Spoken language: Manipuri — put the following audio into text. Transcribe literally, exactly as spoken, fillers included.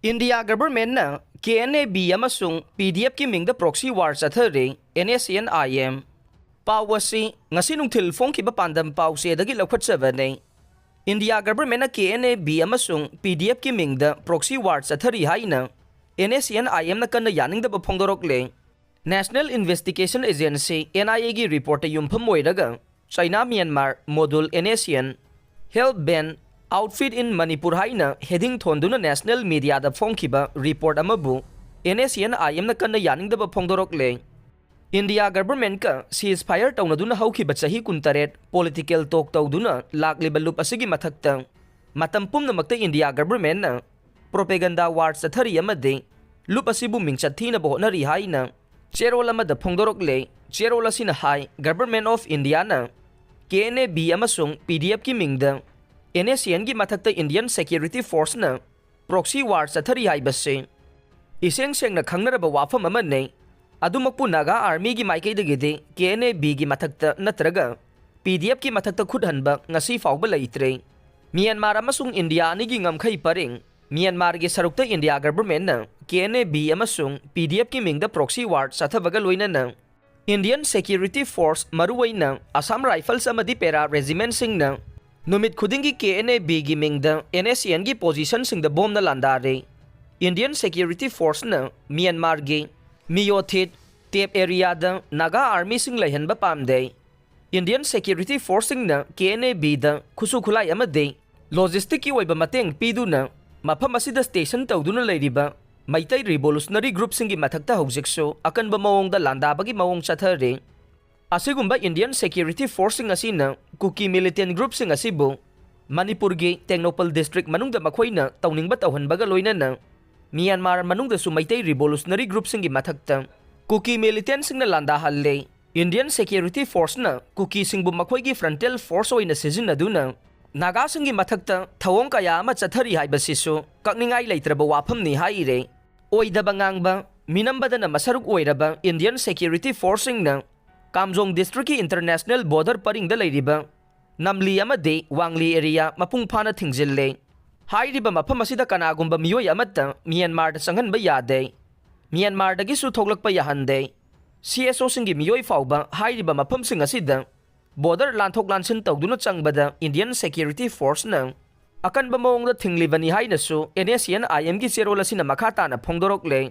ꯏꯟꯗꯤꯌꯥ ꯒꯚꯔꯟꯃꯦꯟꯠꯅ ꯀꯦ ꯑꯦꯟ ꯑꯦ ꯕꯤ ꯑꯃꯁꯨꯡ ꯄꯤ ꯗꯤ ꯑꯦꯐꯀꯤ ꯃꯤꯡꯗ proxy war ꯆꯠꯊꯔꯤ, N S N I M. ꯄꯥꯎ ꯑꯁꯤ ꯉꯁꯤ ꯅꯨꯡꯊꯤꯜ ꯐꯣꯡꯈꯤꯕ ꯄꯥꯟꯗꯝ ꯄꯥꯎꯆꯦꯗꯒꯤ ꯂꯧꯈꯠꯆꯕꯅꯤ꯫ ꯏꯟꯗꯤꯌꯥ ꯒꯚꯔꯟꯃꯦꯟꯠꯅ ꯀꯦ ꯑꯦꯟ ꯑꯦ ꯕꯤ ꯑꯃꯁꯨꯡ ꯄꯤ ꯗꯤ ꯑꯦꯐꯀꯤ ꯃꯤꯡꯗ proxy war ꯆꯠꯊꯔꯤ ꯍꯥꯏꯅ ꯑꯦꯟ ꯑꯦꯁ ꯑꯦꯟ ꯑꯥꯏ ꯑꯦꯝꯅ ꯀꯟꯅ ꯌꯥꯅꯤꯡꯗꯕ ꯐꯣꯡꯗꯣꯔꯛꯂꯦ꯫ National Investigation Agency, N I A ꯒꯤ ꯔꯤꯄꯣꯔꯠꯇ ꯌꯨꯝꯐꯝ ꯑꯣꯏꯔꯒ China Myanmar module N S N, Help Ban, Outfit in Manipur ꯍꯥꯏꯅ ꯍꯦꯗꯤꯡ ꯊꯣꯟꯗꯨꯅ ꯅꯦꯁꯅꯦꯜ ꯃꯤꯗꯤꯌꯥꯗ ꯐꯣꯡꯈꯤꯕ ꯔꯤꯄꯣꯔꯠ ꯑꯃꯕꯨ ꯑꯦꯟ ꯑꯦꯁ ꯑꯦꯟ ꯑꯥꯏ ꯑꯦꯝꯅ ꯀꯟꯅ ꯌꯥꯅꯤꯡꯗꯕ ꯐꯣꯡꯗꯣꯔꯛꯂꯦ꯫ ꯏꯟꯗꯤꯌꯥ ꯒꯚꯔꯟꯃꯦꯟꯠꯀ ceasefire ꯇꯧꯅꯗꯨꯅ ꯍꯧꯈꯤꯕ ꯆꯍꯤ ꯀꯨꯟꯇꯔꯦꯠ political talk ꯇꯧꯗꯨꯅ ꯂꯥꯛꯂꯤꯕ ꯂꯨꯞ ꯑꯁꯤꯒꯤ ꯃꯊꯛꯇ ꯃꯇꯝ ꯄꯨꯝꯅꯃꯛꯇ ꯏꯟꯗꯤꯌꯥ ꯒꯚꯔꯟꯃꯦꯟꯠꯅ propaganda war ꯆꯠꯊꯔꯤ ꯑꯃꯗꯤ ꯂꯨꯞ ꯑꯁꯤꯕꯨ ꯃꯤꯡꯆꯠ ꯊꯤꯅꯕ ꯍꯣꯠꯅꯔꯤ ꯍꯥꯏꯅ ꯆꯦꯔꯣꯜ ꯑꯃꯗ ꯐꯣꯡꯗꯣꯔꯛꯂꯦ꯫ ꯆꯦꯔꯣꯜ ꯑꯁꯤꯅ ꯍꯥꯏ, Government of Indiaꯅ ꯀꯦ ꯑꯦꯟ ꯑꯦ ꯕꯤ ꯑꯃꯁꯨꯡ ꯄꯤ ꯗꯤ ꯑꯦꯐꯀꯤ ꯃꯤꯡꯗ ꯑꯦꯟ ꯑꯦꯁ ꯑꯦꯟꯒꯤ ꯃꯊꯛꯇ Indian Security Forceꯅ proxy war ꯆꯠꯊꯔꯤ ꯍꯥꯏꯕꯁꯤ ꯏꯁꯦꯡ ꯁꯦꯡꯅ ꯈꯪꯅꯔꯕ ꯋꯥꯐꯝ ꯑꯃꯅꯤ꯫ ꯑꯗꯨꯃꯛꯄꯨ ꯅꯥꯒꯥ ꯑꯥꯔꯃꯤꯒꯤ ꯃꯥꯏꯀꯩꯗꯒꯤꯗꯤ ꯀꯦ ꯑꯦꯟ ꯑꯦ ꯕꯤꯒꯤ ꯃꯊꯛꯇ ꯅꯠꯇ꯭ꯔꯒ ꯄꯤ ꯗꯤ ꯑꯦꯐꯀꯤ ꯃꯊꯛꯇ ꯈꯨꯠ ꯍꯟꯕ ꯉꯁꯤ ꯐꯥꯎꯕ ꯂꯩꯇ꯭ꯔꯦ꯫ ꯃ꯭ꯌꯥꯟꯃꯥꯔ ꯑꯃꯁꯨꯡ ꯏꯟꯗꯤꯌꯥ ꯑꯅꯤꯒꯤ ꯉꯝꯈꯩ ꯄꯔꯤꯡ꯫ ꯃ꯭ꯌꯥꯟꯃꯥꯔꯒꯤ ꯁꯔꯨꯛꯇ ꯏꯟꯗꯤꯌꯥ ꯒꯚꯔꯟꯃꯦꯟꯠꯅ ꯀꯦ ꯑꯦꯟ ꯑꯦ ꯕꯤ ꯑꯃꯁꯨꯡ ꯄꯤ ꯗꯤ ꯑꯦꯐꯀꯤ ꯃꯤꯡꯗ proxy war ꯆꯠꯊꯕꯒ ꯂꯣꯏꯅꯅ Indian Security Force, ꯃꯔꯨꯑꯣꯏꯅ Assam Rifles ꯑꯃꯗꯤ para regimentꯁꯤꯡꯅ ꯅꯨꯃꯤꯠ ꯈꯨꯗꯤꯡꯒꯤ ꯀꯦ ꯑꯦꯟ ꯑꯦ ꯕꯤꯒꯤ ꯃꯤꯡꯗ ꯑꯦꯟ ꯑꯦꯁ ꯑꯦꯟꯒꯤ positionꯁꯤꯡꯗ ꯕꯣꯝꯅ ꯂꯥꯟꯗꯥꯔꯦ꯫ Indian Security Forceꯅ ꯃ꯭ꯌꯥꯟꯃꯥꯔꯒꯤ ꯃꯤꯌꯣꯊꯤꯠ ꯇꯦꯞ areaꯗ ꯅꯥꯒꯥ ꯑꯥꯔꯃꯤꯁꯤꯡ ꯂꯩꯍꯟꯕ ꯄꯥꯝꯗꯦ꯫ Indian Security Forceꯁꯤꯡꯅ ꯀꯦ ꯑꯦꯟ ꯑꯦ ꯕꯤꯗ ꯈꯨꯠꯁꯨ ꯈꯨꯠꯂꯥꯏ ꯑꯃꯗꯤ logisticꯀꯤ ꯑꯣꯏꯕ ꯃꯇꯦꯡ ꯄꯤꯗꯨꯅ ꯃꯐꯝ ꯑꯁꯤꯗ station ꯇꯧꯗꯨꯅ ꯂꯩꯔꯤꯕ ꯃꯩꯇꯩ revolutionary groupꯁꯤꯡꯒꯤ ꯃꯊꯛꯇ ꯍꯧꯖꯤꯛꯁꯨ ꯑꯀꯟꯕ ꯃꯑꯣꯡꯗ ꯂꯥꯟꯗꯥꯕꯒꯤ ꯃꯑꯣꯡ ꯆꯠꯊꯔꯤ꯫ ꯑꯁꯤꯒꯨꯝꯕ Indian Security Forceꯁꯤꯡ ꯑꯁꯤꯅ ꯀꯨꯀꯤ militant groupꯁꯤꯡ ꯑꯁꯤꯕꯨ ꯃꯅꯤꯄꯨꯔꯒꯤ ꯇꯦꯡꯅꯧꯄꯜ district ꯃꯅꯨꯡꯗ ꯃꯈꯣꯏꯅ ꯇꯧꯅꯤꯡꯕ ꯇꯧꯍꯟꯕꯒ ꯂꯣꯏꯅꯅ ꯃ꯭ꯌꯥꯟꯃꯥꯔ ꯃꯅꯨꯡꯗꯁꯨ ꯃꯩꯇꯩ revolutionary groupꯁꯤꯡꯒꯤ ꯃꯊꯛꯇ ꯀꯨꯀꯤ militantꯁꯤꯡꯅ ꯂꯥꯟꯗꯥꯍꯜꯂꯦ꯫ Indian Security Forceꯅ ꯀꯨꯀꯤꯁꯤꯡꯕꯨ ꯃꯈꯣꯏꯒꯤ frontal force ꯑꯣꯏꯅ ꯁꯤꯖꯤꯟꯅꯗꯨꯅ ꯅꯥꯒꯥꯁꯤꯡꯒꯤ ꯃꯊꯛꯇ ꯊꯧꯑꯣꯡ ꯀꯌꯥ ꯑꯃ ꯆꯠꯊꯔꯤ ꯍꯥꯏꯕꯁꯤꯁꯨ ꯀꯛꯅꯤꯡꯉꯥꯏ ꯂꯩꯇ꯭ꯔꯕ ꯋꯥꯐꯝꯅꯤ ꯍꯥꯏꯔꯦ꯫ ꯑꯣꯏꯗꯕ ꯉꯥꯡꯕ, ꯃꯤꯅꯝꯕꯗꯅ ꯃꯁꯔꯨꯛ ꯑꯣꯏꯔꯕ Indian Security Forceꯁꯤꯡꯅ ꯀꯥꯝꯖꯣꯡ districtꯀꯤ international border ꯄꯔꯤꯡꯗ ꯂꯩꯔꯤꯕ ꯅꯝꯂꯤ ꯑꯃꯗꯤ ꯋꯥꯡꯂꯤ area ꯃꯄꯨꯡ ꯐꯥꯅ ꯊꯤꯡꯖꯤꯜꯂꯦ꯫ ꯍꯥꯏꯔꯤꯕ ꯃꯐꯝ ꯑꯁꯤꯗ ꯀꯅꯥꯒꯨꯝꯕ ꯃꯤꯑꯣꯏ ꯑꯃꯠꯇ ꯃ꯭ꯌꯥꯟꯃꯥꯔꯗ ꯆꯪꯍꯟꯕ ꯌꯥꯗꯦ꯫ ꯃ꯭ꯌꯥꯟꯃꯥꯔꯗꯒꯤꯁꯨ ꯊꯣꯛꯂꯛꯄ ꯌꯥꯍꯟꯗꯦ꯫ ꯁꯤ ꯑꯦꯁ ꯑꯣꯁꯤꯡꯒꯤ ꯃꯤꯑꯣꯏ ꯐꯥꯎꯕ ꯍꯥꯏꯔꯤꯕ ꯃꯐꯝꯁꯤꯡ ꯑꯁꯤꯗ ꯕꯣꯔꯗꯔ ꯂꯥꯟꯊꯣꯛ ꯂꯥꯟꯁꯤꯟ ꯇꯧꯗꯨꯅ ꯆꯪꯕꯗ ꯏꯟꯗꯤꯌꯟ ꯁꯦꯀ꯭ꯌꯨꯔꯤꯇꯤ ꯐꯣꯔꯁꯅ ꯑꯀꯟꯕ ꯃꯑꯣꯡꯗ ꯊꯤꯡꯂꯤꯕꯅꯤ ꯍꯥꯏꯅꯁꯨ ꯑꯦꯟ ꯑꯦꯁ ꯁꯤ ꯑꯦꯟ ꯑꯥꯏ ꯑꯦꯝꯒꯤ ꯆꯦꯔꯣꯜ ꯑꯁꯤꯅ ꯃꯈꯥ ꯇꯥꯅ ꯐꯣꯡꯗꯣꯔꯛꯂꯦ꯫